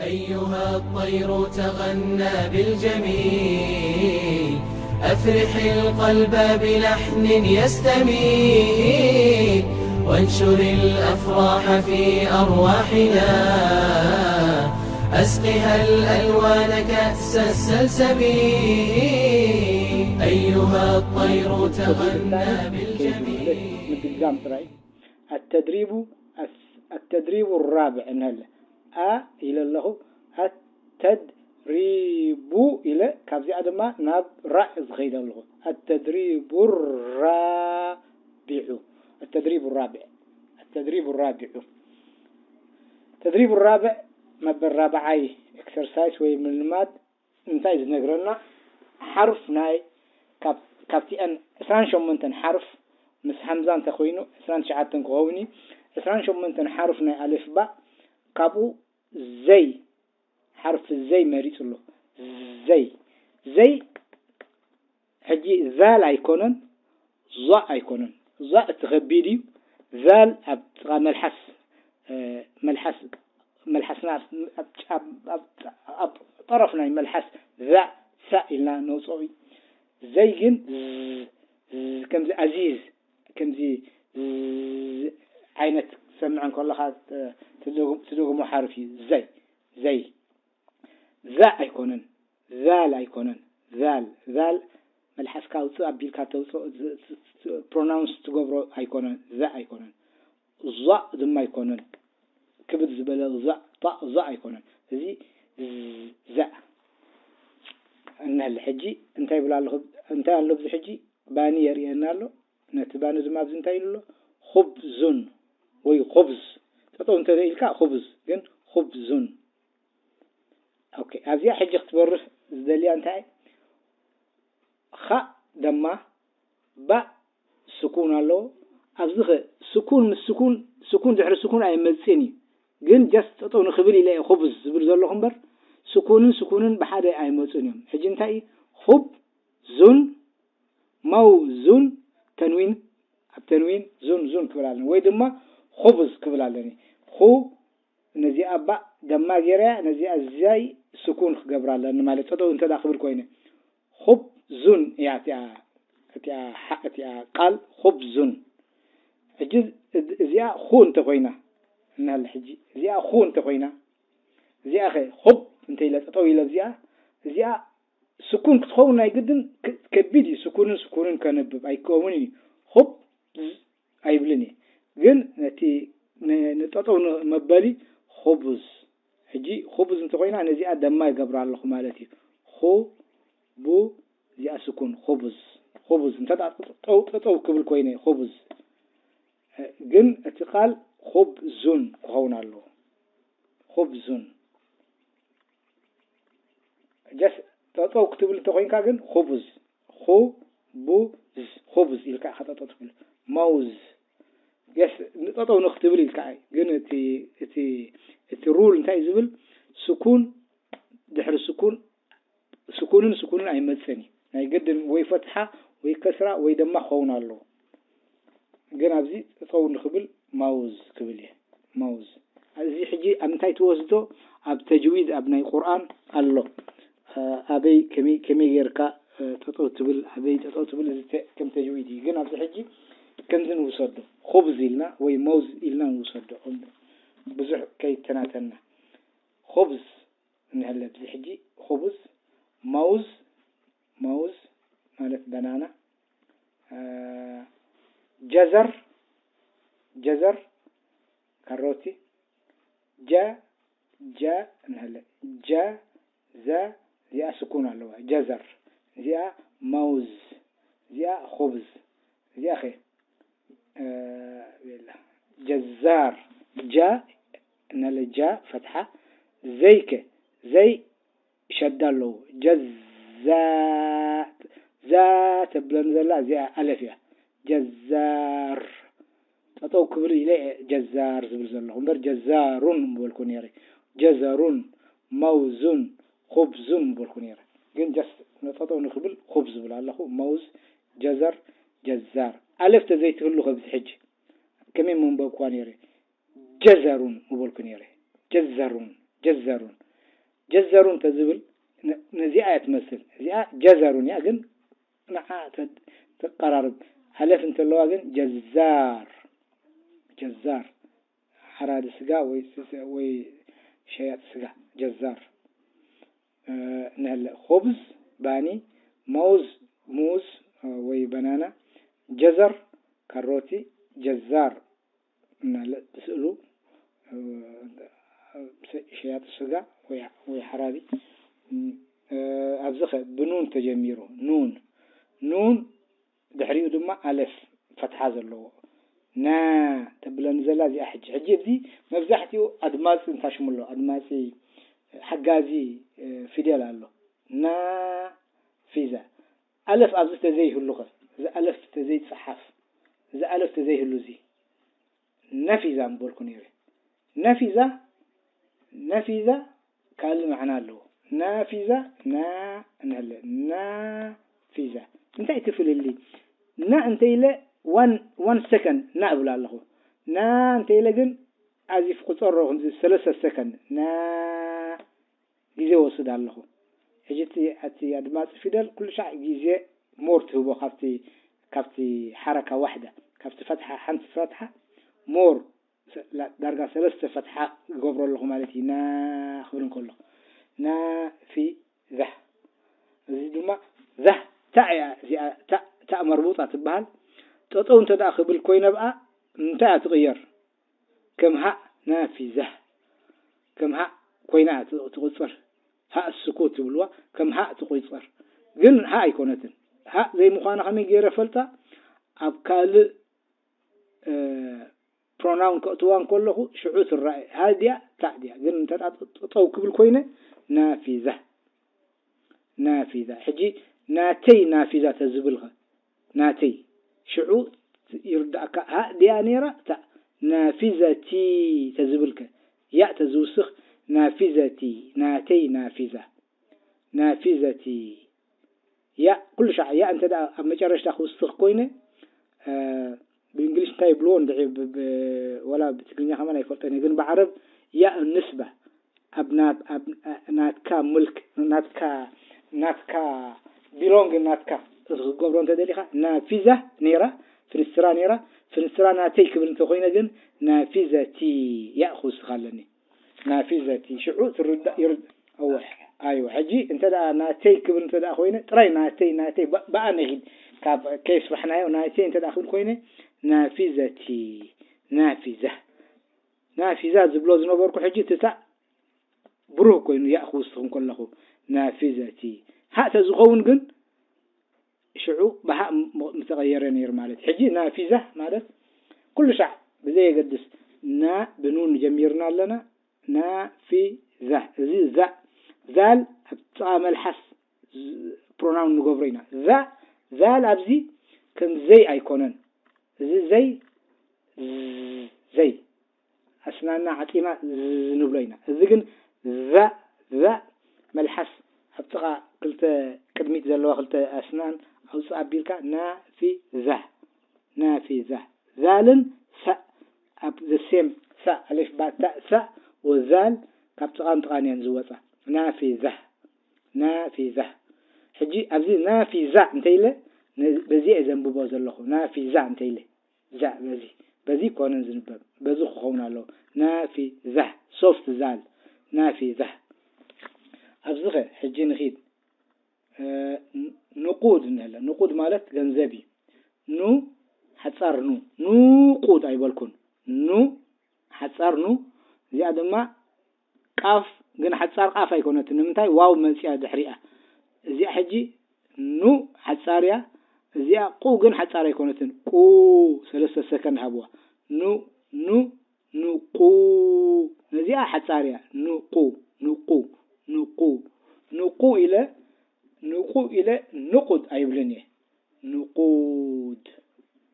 أيها الطير تغنى بالجميل، أفرح القلب بلحن يستميل، وانشر الأفراح في أرواحنا، أسقها الألوان كأس السلسبيل. أيها الطير تغنى بالجميل. ምድጋም ጥራይ። التدريب التدريب الرابع እንሀለ ኣ ኢለ ኣለኹ። التدريب ኢለ ካብዚኣ ድማ ናብ ራእ ዝኸይድ ኣለኹ። التدريب الرابع التدريب الرابع التدريب الرابع ተድሪቡ ራብዕ መበል ራብዓይ ኤክሰርሳይስ ወይ ምልማድ እንታይ ዝነግረና? ሓርፍ ናይ ካብቲኣን ዕስራን ሸሞንተን ሓርፍ ምስ ሃምዛ እንተኮይኑ ዕስራን ትሽዓተን ክኸውን እዩ። ዕስራን ሸሞንተን ሓርፍ ናይ ኣሌፍ ባእ ካብኡ ዘይ ሓርፍ ዘይ መሪፁ ኣሎ። ዘይ ዘይ ሕጂ ዛል ኣይኮነን፣ ዛእ ኣይኮነን። ዛእ እቲ ከቢድ እዩ። ዛል ኣብ ጥቓ መልሓስ መልሓስ መልሓስና ኣብ ጠረፍ ናይ መልሓስ ዛእ ሳእ ኢልና ነውፅኦ እዩ። ዘይ ግን ከምዚ ኣዚዝ ከምዚ ዓይነት ትሰምዕ እንከለኻ ትደግሞ ሓርፍ እዩ። ዘይ ዘይ ዛእ ኣይኮነን፣ ዛል ኣይኮነን። ዛል ዛል መልሓስካ ኣውፅእ ኣቢልካ ተውፅኦ ፕሮናውንስ ትገብሮ ኣይኮነን። ዛእ ኣይኮነን። ዛእ ድማ ኣይኮነን። ክብድ ዝበለ ዛእ ጣእ ዛእ ኣይኮነን። እዚ ዛእ እንሀለ ሕጂ እንታይ ይብል ኣሎ? እንታይ ኣሎ? እዚ ሕጂ ባኒ የርእየና ኣሎ። ነቲ ባኒ ድማ ኣብዚ እንታይ ኢሉ ኣሎ? ኹብዙን ወይ ኹብዝ። ጠጠው እንተ ኢልካ ኹብዝ ግን ኹብዙን። ኦኬ ኣብዚኣ ሕጂ ክትበርህ ዝደልያ እንታይ? ኻእ ደማ ባእ ስኩን ኣለዎ። ኣብዚ ኸ ስኩን ምስ ስኩን ስኩን ድሕሪ ስኩን ኣይመፅእን እዩ። ግን ጀስት ጠጠው ንኽብል ኢለ እየ ኹብዝ ዝብል ዘለኹ እምበር ስኩንን ስኩንን ብሓደ ኣይመፁን እዮም። ሕጂ እንታይ እዩ? ኹብ ዙን መው ዙን ተንዊን ኣብ ተንዊን ዙን ዙን ክብል ኣለኒ ወይ ድማ ኹብዝ ክብል ኣለኒ። ኹ ነዚኣ ባእ ደማ ገይረያ ነዚኣ ዛይ ስኩን ክገብራ ኣለኒ ማለት ጠጠው እንተ ክብል ኮይነ ኹብ ዙን እያ እቲኣ እቲኣ ሓ- እቲኣ ቃል ኹብ ዙን። ሕጂ እዚ- እዚኣ ኹ እንተኮይና እናለ ሕጂ እዚኣ ኹ እንተኮይና እዚኣ ኸ ኹብ እንተ ኢለ ጠጠው ኢለ እዚኣ እዚኣ ስኩን ክትኸውን ናይ ግድን ከቢድ እዩ። ስኩንን ስኩንን ከንብብ ኣይከውን እዩ። ኹብ ኣይብልን እየ። ግን ነቲ ንጠጠው መበሊ ኹቡዝ። ሕጂ ኹቡዝ እንተኮይና ነዚኣ ደማ ይገብራ ኣለኹ ማለት እዩ። ኹ ቡ እዚኣ ስኩን ኹቡዝ ኹቡዝ እንተ ጠጠው ክብል ኮይነ ኹቡዝ። ግን እቲ ቃል ኹብ ዙን ክኸውን ኣለዎ። ኹብ ዙን ጀስ ጠጠው ክትብል እንተኮይንካ ግን ኹቡዝ ኹ ቡ ዝ ኹቡዝ ኢልካ ኢኻ ጠጠው ትብል። መውዝ ጀስ ንጠጠው ንክትብል ኢልካ እዩ። ግን እቲ እቲ እቲ ሩል እንታይ ዝብል ስኩን ድሕሪ ስኩን ስኩንን ስኩንን ኣይመፅን እዩ። ናይ ግድን ወይ ፈትሓ ወይ ከስራ ወይ ድማ ክኸውን ኣለዎ። ግን ኣብዚ ጠጠው ንክብል ማውዝ ክብል እየ። ማውዝ እዚ ሕጂ ኣብ እንታይ ትወስዶ? ኣብ ተጅዊድ ኣብ ናይ ቁርኣን ኣሎ። ኣበይ ከመይ ጌርካ ጠጠው ትብል ኣበይ ጠጠው ትብል እዚ ከም ተጅዊድ እዩ። ግን ኣብዚ ሕጂ ከምዚ ንውሰዶ ኹብዝ ኢልና ወይ መውዝ ኢልና ንውሰዶ ብዙሕ ከይተናተና ኹብዝ እንሀለ ኣብዚ ሕጂ ኹብዝ ማውዝ ማውዝ ማለት በናና ጀዘር ጀዘር ካሮቲ ጀ ጀ እንሀለ ጀ ዘ እዚኣ ስኩን ኣለዋ ጀዘር እዚኣ ማውዝ እዚኣ ኹብዝ እዚኣ ኸ ጀዛር ጃ እንሀለ ጃ ፈትሓ ዘይ ከ ዘይ ሸዳ ኣለዎ ጀዛ ዛ ተብለኒ ዘላ እዚኣ ኣለፍ እያ ጀዛር ጠጠው ክብል ኢለ እየ ጀዛር ዝብል ዘለኹ እምበር ጀዛሩን ምበልኩ ነይረ። ጀዘሩን መውዙን ኹብዙን ምበልኩ ነይረ። ግን ጀስት ጠጠው ንክብል ኹብዝ ዝብል ኣለኹ። መውዝ፣ ጀዘር፣ ጀዛር። ኣለፍ ተዘይትህሉ ከብዚ ሕጂ ከመይ ምንበብኩዋ ነይረ? ጀዘሩን ምበልኩ ነይረ። ጀዘሩን ጀዘሩን ጀዘሩ እንተዝብል ነ-፣ ነዚኣ እያ ትመስል። እዚኣ ጀዘሩን እያ፣ ግን ንዓ ተ-፣ ተቀራርብ። ኣለፍ እንተለዋ ግን ጀዛር፣ ጀዛር፣ ሓራዲ ስጋ ወይ ስ-፣ ወይ ሸያጢ ስጋ፣ ጀዛር። እ፣ ንህለ ኹብዝ፣ ባኒ፣ መውዝ፣ ሙዝ፣ እ፣ ወይ በናና፣ ጀዘር፣ ካሮቲ፣ ጀዛር። እናለ ብስእሉ፣ እ፣ ሸያጢ ስጋ ወይ፣ ወይ ሓራዲ። እ፣ ኣብዚ ኸ ብኑን ተጀሚሩ። ኑን። ኑን ድሕሪኡ ድማ ኣለፍ ፈትሓ ዘለዎ። ና ተብለኒ ዘላ እዚኣ ሕጂ። ሕጂ እዚ መብዛሕትኡ ኣድማጺ እንታይ ሽሙ ኣሎ? ኣድማጺ ሓጋዚ፣ እ፣ ፊደል ኣሎ። ና ፊዛ። ኣለፍ ኣብዚ ተዘይህሉ ኸ? እዚ ኣለፍ ተዘይጸሓፍ። እዚ ኣለፍ ተዘይህሉ እዚ። ነፊዛ ምበልኩ ነይረ። ነፊዛ፣ ነፊዛ ካልእ መዕና ኣለዎ። ናፊዛ፣ ና እንህለ፣ ናፊዛ። እንታይ እቲ ፍልልይ? ና እንተ ኢለ ዋን፣ ዋን ሰከንድ ና እብል ኣለኹ። ና እንተ ኢለ ግን ኣዚፍ ቁጸሮ፣ ከምዚ ሰለስተ ሰከንድ። ና ግዜ ወስድ ኣለኹ። ሕጂ እቲ፣ እቲ ኣድማጺ ፊደል ኩሉ ሻዕ ግዜ ሞር ትህቦ ካብቲ፣ ካብቲ ሓረካ ዋሕዳ፣ ካብቲ ፈትሓ፣ ሓንቲ ፈትሓ ሞር ሰ-፣ ላ-፣ ዳርጋ ሰለስተ ፈትሓ ይገብሮ ኣለኹ ማለት እዩ። ና ክብል እንከሎ። ና ፊ ዛህ። እዚ ድማ ዛህ ታእ እያ እዚኣ፣ ታእ፣ ታእ መርቡጣ ትበሃል። ጠጠው እንተ ደኣ ክብል ኮይነ ብኣ፣ እንታይ እያ ትቕየር? ከም ሃእ ናፊዛህ። ከም ሃእ ኮይና እያ ት-፣ ትቑጸር። ሃእ ስኩት ትብልዋ፣ ከም ሃእ ትቑጸር። ግን ሃእ ኣይኮነትን። ሃእ ዘይምዃና ከመይ ገይረ ፈልጣ? ኣብ ካልእ፣ እ፣ ፕሮናውን ከእትዋ እንከለኹ ሽዑ ትረኣይ። ሃእ ድያ? ታእ ድያ? ግን እንተ ደኣ ጠጠው ክብል ኮይነ ናፊዛህ። ናፊዛ። ሕጂ ናተይ ናፊዛ ተዝብል ኸ? ናተይ። ሽዑ ይርዳእካ። ሃእ ድያ ነይራ? ታእ። ናፊዘቲ ተዝብል ከ? ያእ ተዝውስኽ ናፊዘቲ። ናተይ ናፊዛ። ናፊዘቲ። ያእ፣ ኩሉ ሻዕ ያእ እንተ ደኣ ኣብ መጨረሽታ ክውስኽ ኮይነ፣ እ፣ ብእንግሊሽ እንታይ ይብልዎ እንድዒ፣ ብ-፣ ብ-፣ ወላ ብትግርኛ ከማን ኣይፈልጦን እየ፣ ግን ብዓረብ ያእ ንስባ። ኣብ ና-፣ ኣብ ናትካ ምልክ፣ ናትካ፣ ናትካ ቢሎንግ ናትካ ክትገብሮ እንተ ደሊኻ፣ ናፊዛ ነይራ፣ ፍንስትራ ነይራ፣ ፍንስትራ ናተይ ክብል እንተ ኮይነ ግን ናፊዘቲ ያእ ክውስኽ ኣለኒ። ናፊዘቲ ሽዑ ትርዳእ፣ ይርድ-፣ እወ፣ ኣይወ። ሕጂ እንተ ደኣ ናተይ ክብል እንተ ደኣ ኮይነ፣ ጥራይ ናተይ፣ ናተይ፣ ብ-፣ ብኣ ንኺድ። ካብ ከየስፋሕናዮ ናተይ እንተ ደኣ ክብል ኮይነ፣ ናፊዘቲ፣ ናፊዛ። ናፊዛ ዝብሎ ዝነበርኩ ሕጂ እቲ ታእ ብሩህ ኮይኑ ያእ ክውስኽ እንከለኹ፣ ናፊዘቲ። ሃእ ተዝኸውን ግን ሽዑ ብሃእ ም-፣ ምተቐየረ ነይሩ ማለት። ሕጂ ናፊዛ ማለት ኩሉ ሻዕ ብዘየገድስ ና ብኑን ጀሚርና ኣለና። ናፊዛ። እዚ ዛ፣ ዛል ኣብ ጥቓ መልሓስ ዝ-፣ ፕሮናውን ንገብሮ ኢና። ዛ፣ ዛል ኣብዚ ከም ዘይ ኣይኮነን። እዚ ዘይ፣ ዝ-፣ ዘይ። ኣስናና ዓጺና ዝ-፣ ንብሎ ኢና። እዚ ግን ዛ፣ ዛ መልሓስ ኣብ ጥቓ ክልተ ቅድሚት ዘለዋ ክልተ ኣስናን ኣውጽእ ኣቢልካ ናፊዛ፣ ናፊዛ። ዛልን ሳእ ኣብ the same ሳእ፣ ኣሌፍ ባታ ሳእ ወዛል ካብ ጥቓን ጥቓን እየን ዝወጻ። ናፊዛ፣ ናፊዛ። ሕጂ ኣብዚ ናፊዛ እንተ ኢለ ነ-፣ በዚ እየ ዘንብቦ ዘለኹ። ናፊዛ እንተ ኢለ ዛ በዚ፣ በዚ ኮነን ዝንበብ፣ በዚ ክኸውን ኣለዎ። ናፊዛህ፣ ሶፍት ዛል፣ ናፊዛህ። ኣብዚ ኸ ሕጂ ንኺድ። እ፣ ን-፣ ንቁድ እንህለ። ንቁድ ማለት ገንዘብ እዩ። ኑ፣ ሓጻር ኑ። ንቁድ ኣይበልኩን። ኑ፣ ሓጻር ኑ። እዚኣ ድማ ቃፍ፣ ግን ሓጻር ቃፍ ኣይኮነትን። ንምንታይ? ዋው መጽያ ድሕሪኣ። እዚኣ ሕጂ ኑ ሓጻር እያ። እዚኣ ቁ ግን ሓጻር ኣይኮነትን። ቁ፣ ሰለስተ ሰከንድ ሃብዋ። ኑ፣ ኑ፣ ንቁ። ነዚኣ ሓጻር እያ። ንቁ፣ ንቁ፣ ንቁ። ንቁ ኢለ፣ ንቁ ኢለ ንቁድ ኣይብልን እየ። ንቁድ።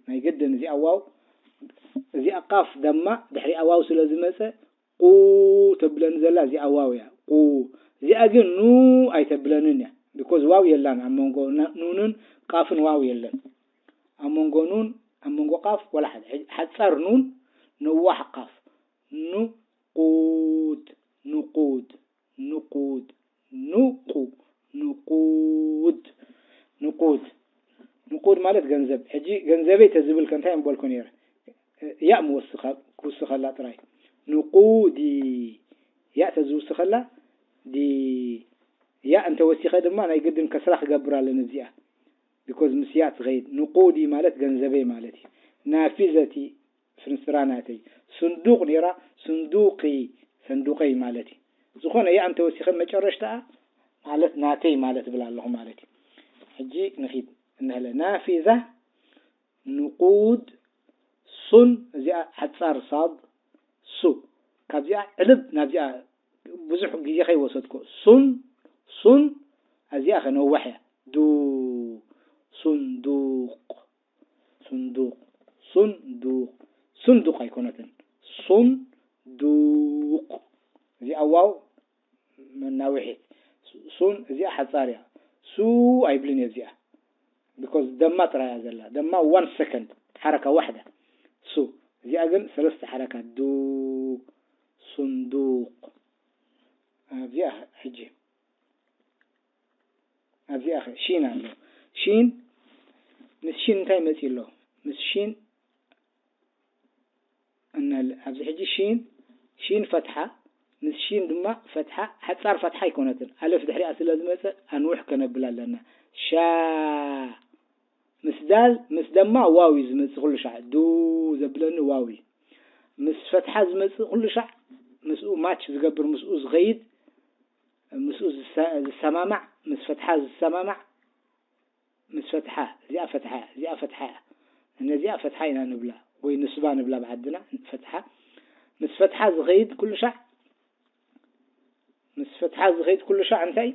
ናይ ግድን እዚኣ ዋው፣ እዚኣ ቃፍ ደማ ድሕሪኣ ዋው ስለ ዝመጸ፣ ቁ ተብለኒ ዘላ እዚኣ ዋው እያ። ቁ። እዚኣ ግን ኑ ኣይተብለንን እያ። ቢኮዝ ዋው የላን ኣብ መንጎ ና-፣ ኑንን ቃፍን ዋው የለን። ኣብ መንጎ ኑን፣ ኣብ መንጎ ቃፍ ወላ ሓደ። ሕጂ ሓጻር ኑን፣ ነዋሕ ቃፍ። ንቁድ፣ ንቁድ፣ ንቁድ። ማለት ገንዘብ። ሕጂ ገንዘበይ ተዝብል ከ እንታይ ምበልኩ ነይረ? ያእ ምወስኸ-፣ ክውስኸላ ጥራይ። ንቁዲ ያእ ተዝውስኸላ፣ ዲ ያእ እንተወሲኸ ድማ ናይ ግድን ከስራ ክገብር ኣለኒ ኣብዚኣ። ቢኮዝ ምስ ያእ ትኸይድ። ንቁዲ ማለት ገንዘበይ ማለት እዩ። ናፊዘቲ ፍንስራ ናተይ። ስንዱቕ ነይራ፣ ስንዱቂ፣ ሰንዱቐይ ማለት እዩ። ዝኾነ ያእ እንተወሲኸ መጨረሽታኣ ማለት ናተይ ማለት እብል ኣለኹ ማለት እዩ። ሕጂ ንኺድ እንሀለ። ናፊዛ፣ ንቁድ፣ ሱን፣ እዚኣ ሓጻር ሳድ፣ ሱ። ካብዚኣ ዕልብ ናብዚኣ ብዙሕ ግዜ ከይወሰድኩ። ሱን፣ ሱን፣ እዚኣ ከ ነዋሕ እያ። ዱ፣ ሱንዱቕ፣ ሱንዱቕ፣ ሱንዱቕ፣ ሱንዱቕ ኣይኮነትን። ሱንዱቕ። እዚኣ ዋው መናውሒት። ሱን፣ እዚኣ ሓጻር እያ። ሱ ኣይብልን እየ እዚኣ። ቢኮዝ ደማ ጥራይ እያ ዘላ። ደማ ዋን ሰከንድ፣ ሓረካ ዋሕዳ። ሱ፣ እዚኣ ግን ሰለስተ ሓረካ። ዱ፣ ሱንዱቕ። ኣብዚኣ ሕጂ፣ ኣብዚኣ ኸ ሺን ኣሎ። ሺን፣ ምስ ሺን እንታይ መጺ ኣሎ? ምስ ሺን እናለ-፣ ኣብዚ ሕጂ ሺን፣ ሺን ፈትሓ፣ ምስ ሺን ድማ ፈትሓ፣ ሓጻር ፈትሓ ኣይኮነትን። ኣለፍ ድሕሪኣ ስለ ዝመጸ ኣንውሕ ከነብል ኣለና። ሻ፣ ምስ ዳል፣ ምስ ደማ ዋው እዩ ዝመጽእ ኩሉ ሻዕ። ዱ ዘብለኒ ዋው እዩ። ምስ ፈትሓ ዝመጽእ ኩሉ ሻዕ፣ ምስኡ ማች ዝገብር፣ ምስኡ ዝኸይድ፣ ምስኡ ዝሰ-፣ ዝሰማማዕ፣ ምስ ፈትሓ ዝሰማማዕ፣ ምስ ፈትሓ፣ እዚኣ ፈትሓ እያ፣ እዚኣ ፈትሓ እያ። ነዚኣ ፈትሓ ኢና ንብላ፣ ወይ ንስባ ንብላ ብዓድና፣ ፈትሓ። ምስ ፈትሓ ዝኸይድ ኩሉ ሻዕ፣ ምስ ፈትሓ ዝኸይድ ኩሉ ሻዕ እንታይ?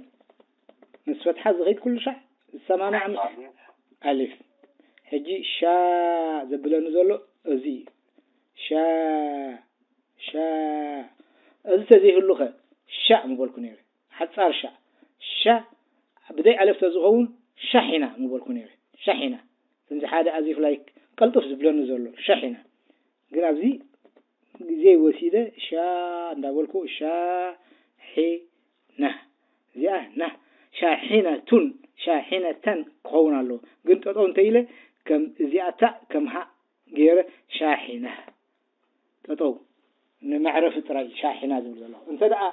ምስ ፈትሓ ዝኸይድ ኩሉ ሻዕ ዝሰማማዕ ምስ ኣሊፍ። ኣሊፍ። ሕጂ ሻ ዘብለኒ ዘሎ እዚ እዩ። ሻ፣ ሻ። እዚ ተዘይህሉኸ ሻዕ ምበልኩ ነይረ። ሓጻር ሻዕ። ሻ ብደይ ኣለፍ ተዝኸውን ሻሒና ምበልኩ ነይረ። ሻሒና። ከምዚ ሓደ ኣዚፍ ላይክ ቀልጡፍ ዝብለኒ ዘሎ ሻሒና። ግን ኣብዚ ግዜ ወሲደ ሻ እንዳበልኩ ሻ ሒ ና። እዚኣ ና። ሻሒነቱን ሻሒነተን ክኸውን ኣለዎ። ግን ጠጠው እንተኢለ ከም እዚኣታ ከም ሃ ገይረ ሻሒና። ጠጠው ንመዕረፊ ጥራይ ሻሒና ዝብል ዘለኹ። እንተ ደኣ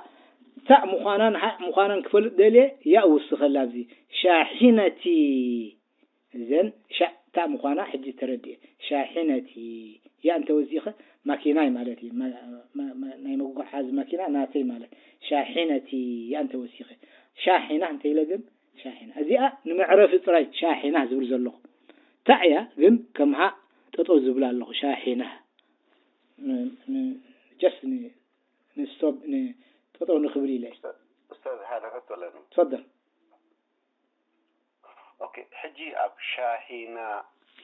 ታእ ምዃናን ሃእ ምዃናን ክፈልጥ ደልየ፣ ያእ ውስኸላ ኣብዚ። ሻሒነቲ። እዘን ሻእ ታእ ምዃና ሕጂ ተረድየ። ሻሒነቲ። ያእ እንተወሲኸ ማኪናይ ማለት እዩ። ማ-፣ ማ-፣ ማ-፣ ናይ መጓዓዚ ማኪና ናተይ ማለት። ሻሒነቲ ያእ እንተወሲኸ። ሻሒና እንተኢለ ግን ሻሒና። እዚኣ ንመዕረፊ ጥራይ ሻሒና ዝብል ዘለኹ። ታእ እያ ግን ከም ሃእ ጠጠው ዝብል ኣለኹ። ሻሒና። ን-፣ ን-፣ ጀስት ን-፣ ንስቶፕ፣ ን-፣ ጠጠው ንኽብል ኢለ። ኡስታዝ፣ ኡስታዝ፣ ሓደ ሕቶ ኣለኒ። ትፈደል። ኦኬ፣ ሕጂ ኣብ ሻሂና፣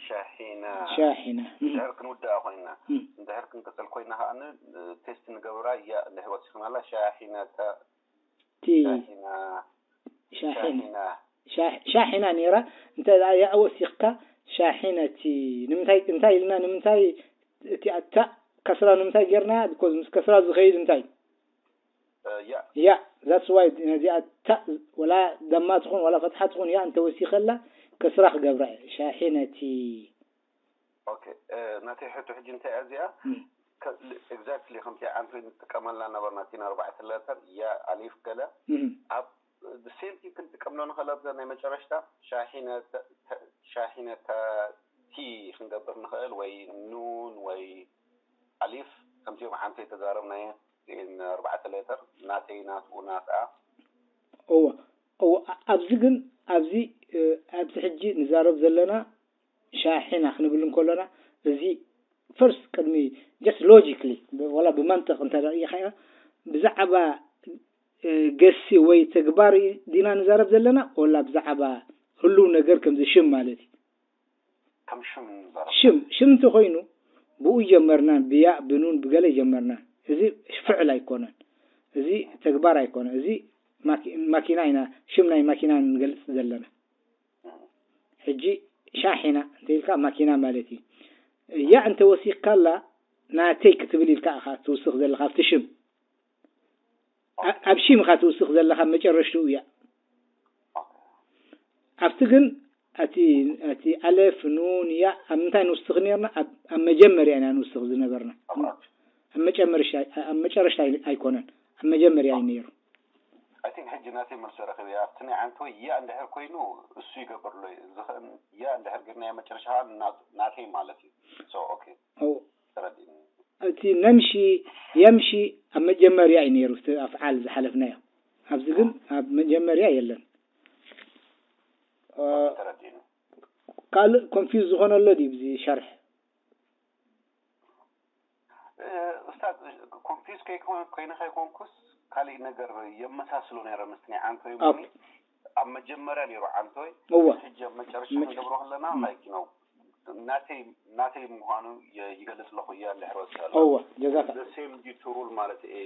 ሻሂና፣ ሻሒና። እም። እንድሕር ክንውድኣ ኮይና፣ እም። እንድሕር ክንቅጽል ኮይና ከኣ ን-፣ ቴስት ንገብራ እያ እንድሕር ወሲኽናላ፣ ሻሒነታ፣ ቲ-፣ ሻሂና፣ ሻሒና። ሻሂና። ሻሕ-፣ ሻሒና ነይራ። እንተ ደኣ ያእ ወሲኽካ ሻሒነቲ። ንምንታይ፣ እንታይ ኢልና፣ ንምንታይ እቲ ኣታ ከስራ ንምንታይ ጌርና? ቢኮዝ ምስ ከስራ ዝኸይድ እንታይ? እ፣ ያ። ያ፣ that's why ነዚኣ ታ ወላ ደማ ትኹን ወላ ፈትሓ ትኹን ያ እንተወሲኸላ ከስራ ክገብራ እየ። ሻሒነቲ። ኦኬ፣ እ፣ ናተይ ሕቶ ሕጂ እንታይ እያ እዚኣ? እም። ከ-፣ ኤግዛክትሊ ከምቲ ዓንቶ ንጥቀመላ ነበርና፣ እቲ ኣርባዕተ ለተር፣ ያ፣ ኣሊፍ፣ ገለ። እም። ኣብ the same thing ክንጥቀም ዶ ንኽእል ኣብዛ ናይ መጨረሽታ? ሻሒነ ተ-፣ ተ-፣ ሻሒነ ተ-፣ ቲ ክንገብር ንኽእል ወይ ኑን ወይ ኣሊፍ፣ ከምዚኦም ዓንቶ ተዛረብናዮ፣ እዚኤን ኣርባዕተ ሌተር፣ ናተይ፣ ናትኡ፣ ናትኣ። እወ፣ እወ፣ ኣ-፣ ኣብዚ ግን፣ ኣብዚ፣ እ፣ ኣብዚ ሕጂ ንዛረብ ዘለና ሻሒና ክንብል እንከሎና፣ እዚ ፈርስት ቅድሚ፣ ጀስት ሎጂክሊ፣ ብ-፣ ዋላ ብመንጥቕ እንተ ደቂኻዮ፣ ብዛዕባ፣ እ፣ ገሲ ወይ ተግባር ዲና ንዛረብ ዘለና፣ ወላ ብዛዕባ ህሉው ነገር ከምዚ ሽም ማለት እዩ? ከም ሽም ንዛረብ። ሽም፣ ሽም እንተኾይኑ፣ ብኡ ጀመርናን፣ ብያእ፣ ብኑን፣ ብገለ ጀመርናን። እዚ ፍዕል ኣይኮነን። እዚ ተግባር ኣይኮነን። እዚ ማኪ-፣ ማኪና ኢና፣ ሽም ናይ ማኪና ንገልጽ ዘለና። ሕጂ ሻሒና እንተ ኢልካ ማኪና ማለት እዩ። ያእ እንተ ወሲኽካላ ናተይ ክትብል ኢልካ ኢኻ ትውስኽ ዘለኻ ኣብቲ ሽም። ኣ-፣ ኣብ ሽም ኢኻ ትውስኽ ዘለኻ መጨረሽትኡ እያ። ኣብቲ ግን እቲ እቲ ኣለፍ ኑን ያ ኣብ ምንታይ ንውስኽ ነርና? ኣብ ኣብ መጀመርያ ኢና ንውስኽ ዝነበርና። ኣብ መጨረሻ ኣብ መጨረሻ ኣይኮነን፣ ኣብ መጀመርያ እዩ ነይሩ። I think ሕጂ ናተይ መልሲ ረኺበ። ኣብቲ ናይ ዓንተወይ ያ እንድሕር ኮይኑ እሱ ይገብር ኣሎ ዝኽእል ያ እንድሕር ገርናዮ መጨረሻ ናተይ ማለት እዩ። So okay። ተረዲእኒ። እቲ ነምሺ የምሺ ኣብ መጀመርያ እዩ ነይሩ እቲ ኣፍዓል ዝሓለፍናዮ። ኣብዚ ግን ኣብ መጀመርያ የለን። ካልእ ኮንፊዝ ዝኾነሎ ድዩ ብዚ ሸርሕ? ኡስታዝ፣ ኮንፊዝ ኮይነ ከይኮንኩስ ካሊእ ነገር የመሳስሎ ነይረ ምስ ናይ ዓንቶይ ሞኒ። ኣብ መጀመርያ ነይሩ ዓንቶይ። እወ። ሕጂ ኣብ መጨረሻ ክንገብሮ ከለና ላይክ ነው ናተይ ናተይ ምዃኑ ይገልጽ ኣለኹ እያ እንድሕር ወሲኸ ኣለኹ። እወ፣ ጀዛካ። The same ዲቱ ሩል ማለት እየ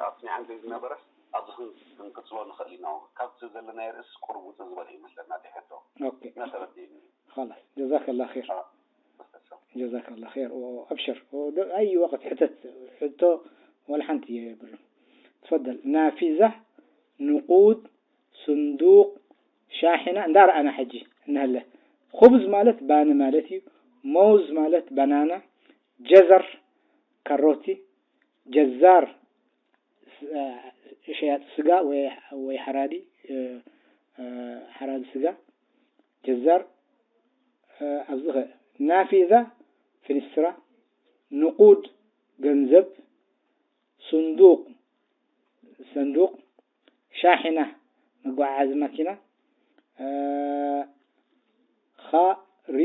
ኣብቲ ናይ ዓንቶይ ዝነበረስ ኣብዚ ክንቅጽሎ ንኽእል ኢና። ካብቲ ዘለናዮ ርእስ ቁሩብ ውጽእ ዝበለ ይመስለና እቲ ሕቶ። ኦኬ። እና ተረዲእኒ። خلاص جزاك الله خير. اه بس جزاك الله خير. وأبشر. أي وقت حتت حتو ولا حنت يبر. تفضل. نافذة، نقود، صندوق، شاحنة. ندار أنا حجي. نهلا. خبز مالت بان مالتي. موز مالت بنانا. جزر كاروتي. جزار شياط سقا وي حرادي. حرادي سقا. جزار. ኣብዚ ኸ ናፊዛ፣ ፍንስትራ፣ ንቁድ፣ ገንዘብ፣ ስንዱቅ፣ ሰንዱቅ፣ ሻሒና፣ መጓዓዓዚ ማኪና፣ ኸሪ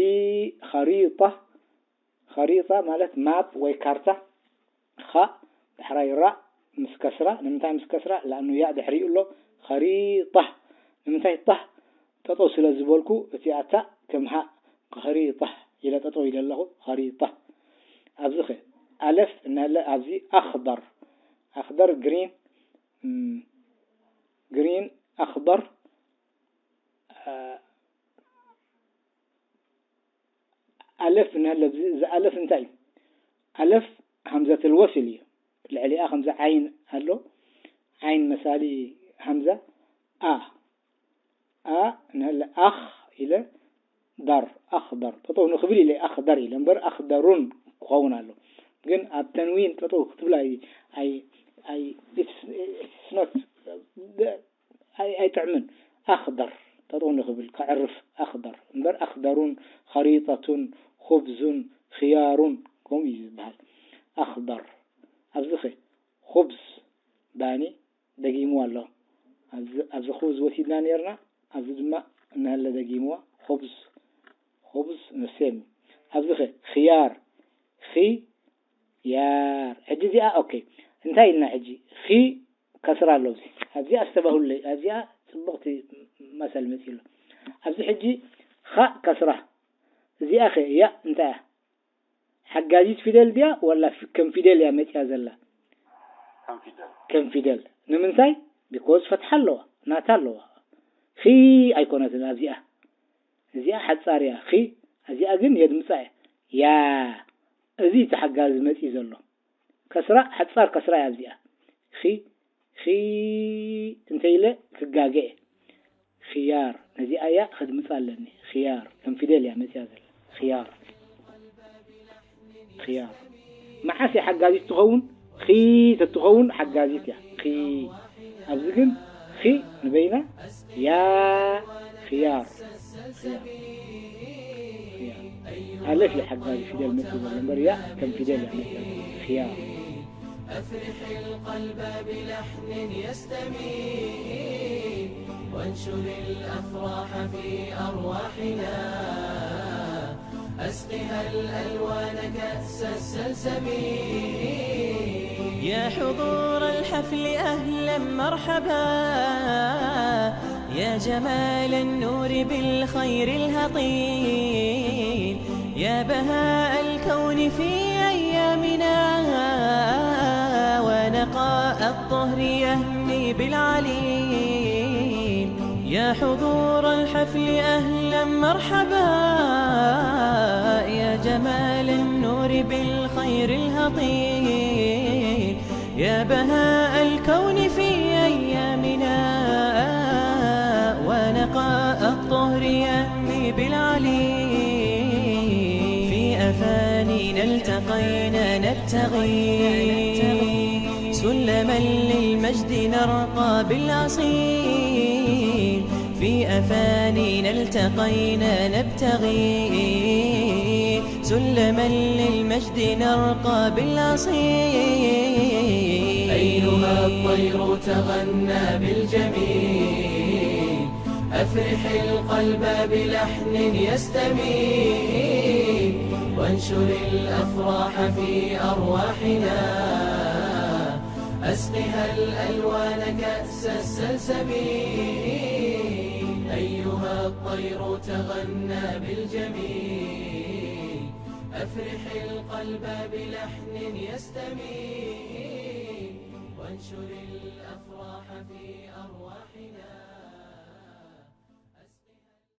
ኸሪጣ፣ ኸሪጣ ማለት ማፕ ወይ ካርታ። ኻእ ዳሕራይ ራእ ምስ ከስራ። ንምንታይ ምስ ከስራ? لأنه ያእ ድሕሪኡ ኣሎ። ኸሪጣህ። ንምንታይ ታህ ጠጠው ስለ ዝበልኩ እቲኣ ታእ ከም ሃእ ኸሪጣህ ኢለ ጠጠው ኢለ ኣለኹ። ኸሪጣህ። ኣብዚ ኸ ኣለፍ እናለ ኣብዚ ኣኽደር ኣኽደር ግሪን ግሪን ኣኽደር ኣለፍ እናለ እዚ ኣለፍ እንታይ እዩ? ኣለፍ ሃምዘተል ወስል እዩ። ልዕሊኣ ከምዚ ዓይን ኣሎ። ዓይን መሳሊ ሃምዛ ኣ ኣ ንህለ ኣኽ ኢለ ዳር ኣኽደር ጠጠው ንኽብል ኢለ ኣኽደር ኢለ እምበር ኣኽደሩን ክኸውን ኣሎ። ግን ኣብ ተንዊን ጠጠው ክትብል ኣይ ኣይ ኣይ it's not ኣይጥዕምን። ኣኽደር ጠጠው ንኽብል ከዕርፍ ኣኽደር እምበር ኣኽደሩን ኸሪጠቱን ኹብዙን ኽያሩን ከምኡ እዩ ዝበሃል። ኣኽደር ኣብዚ ኸ ኹብዝ ባኒ ደጊምዋ ኣሎ። ኣብዚ ኹብዝ ወሲድና ነርና ኣብዚ ድማ እናሃለ ደጊምዋ ኹብዝ ኹብዝ ንሴም ኣብዚ ኸ ኽያር ኺ ያር ሕጂ እዚኣ ኦኬ እንታይ ኢልና ሕጂ ኺ ከስራ ኣሎ ኣብዚ ኣብዚኣ ኣስተባህሉለይ ኣብዚኣ ፅቡቕቲ መሰል መፂሉ ኣብዚ ሕጂ ኻእ ከስራ እዚኣ ኸ ያእ እንታይ እያ ሓጋዚት ፊደል ድያ ወላ ከም ፊደል እያ መፂኣ ዘላ ከም ፊደል ንምንታይ because ፈትሓ ኣለዋ ናታ ኣለዋ ኺ ኣይኮነትን ኣብዚኣ እዚኣ ሓፃር እያ ኺ እዚኣ ግን የድምፃ እያ ያ እዚ ተሓጋዚ መፂ ዘሎ ከስራ ሓፃር ከስራ እያ ኣብዚኣ ኺ ኺ እንተኢለ ክጋገ እየ ኽያር ነዚኣ እያ ከድምፃ ኣለኒ ኽያር ከም ፊደል እያ መፅያ ዘላ ኽያር ኽያር መዓስ እያ ሓጋዚት ትኸውን ኺ ተትኸውን ሓጋዚት እያ ኺ ኣብዚ ግን ኺ ንበይና ያ ኽያር ኽያር ኽያር ኣለፍ እያ ሓጋዚ ፊደል መፅኡ ዘሎ እምበር እያ ከም ፊደል እያ መፅያ ኽያር أفرح القلب بلحن يستمين وانشر الأفراح في أرواحنا أسقها الألوان كأس السلسبيل يا حضور الحفل أهلا مرحبا يا جمال النور بالخير الهطيل يا بهاء الكون في أيامنا ونقاء الطهر يهمي بالعليل يا حضور الحفل أهلا مرحبا يا جمال النور بالخير الهطيل يا بهاء الكون في أيامنا ونقاء الطهر يهمي بالعليل نبتغي سلما للمجد نرقى بالأصيل، في أفانينا التقينا نبتغي سلما للمجد نرقى بالأصيل. أيها الطير تغنى بالجميل، أفرح القلب بلحن يستميل، وانشر الأفراح في أرواحنا، أسقها الألوان كأس السلسبيل. أيها الطير تغنى بالجميل، أفرح القلب بلحن يستميل، وانشر الأفراح في أرواحنا.